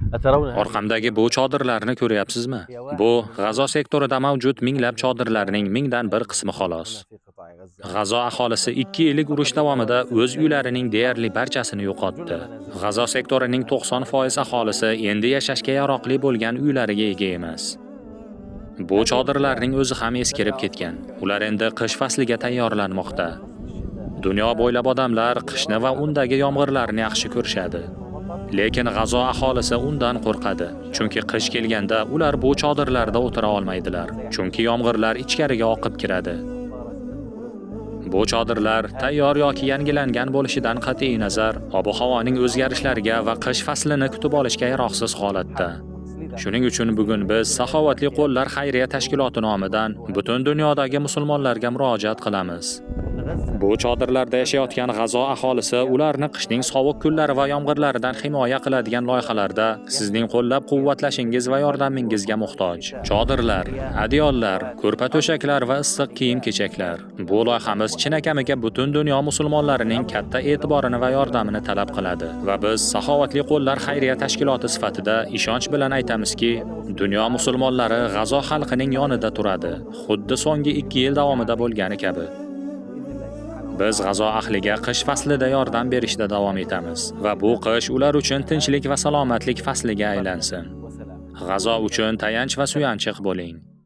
Orqamdagi bu chodirlarni ko'ryapsizmi? Bu G'azo sektorida mavjud minglab chodirlarning mingdan bir qismi xolos. G'azo aholisi 2 yillik urush davomida o'z uylarining deyarli barchasini yo'qotdi. G'azo sektorining 90% aholisi endi yashashga yaroqli bo'lgan uylariga ega emas. Bu chodirlarning o'zi ham eskirib ketgan. Ular endi qish fasliga tayyorlanmoqda. Dunyo bo'ylab odamlar qishni va undagi yomg'irlarni yaxshi ko'rishadi. Lekin G'azo aholisi undan qo'rqadi, chunki qish kelganda ular bu chodirlarda o'tira olmaydilar, chunki yomg'irlar ichkariga oqib kiradi. Bu chodirlar tayyor yoki yangilangan bo'lishidan qat'iy nazar, ob-havoning o'zgarishlariga va qish faslini kutib olishga yaroqsiz holatda. Shuning uchun bugun biz Saxovatli qo'llar xayriya tashkiloti nomidan butun dunyodagi musulmonlarga murojaat qilamiz. Bu chodirlarda yashayotgan G'azo aholisi ularni qishning sovuq kunlari va yomg'irlaridan himoya qiladigan loyihalarda sizning qo'llab-quvvatlashingiz va yordamingizga muhtoj. Chodirlar, adyollar, ko'rpa-to'shaklar va issiq kiyim-kechaklar. Bu loyihamiz chinakamiga butun dunyo musulmonlarining katta e'tiborini va yordamini talab qiladi va biz Saxovatli qo'llar xayriya tashkiloti sifatida ishonch bilan aytamizki, dunyo musulmonlari G'azo xalqining yonida turadi, xuddi so'nggi 2 yil davomida bo'lgani kabi. Biz G'azo ahliga qish faslida yordam berishda davom etamiz va bu qish ular uchun tinchlik va salomatlik fasliga aylansin. G'azo uchun tayanch va suyanchiq bo'ling.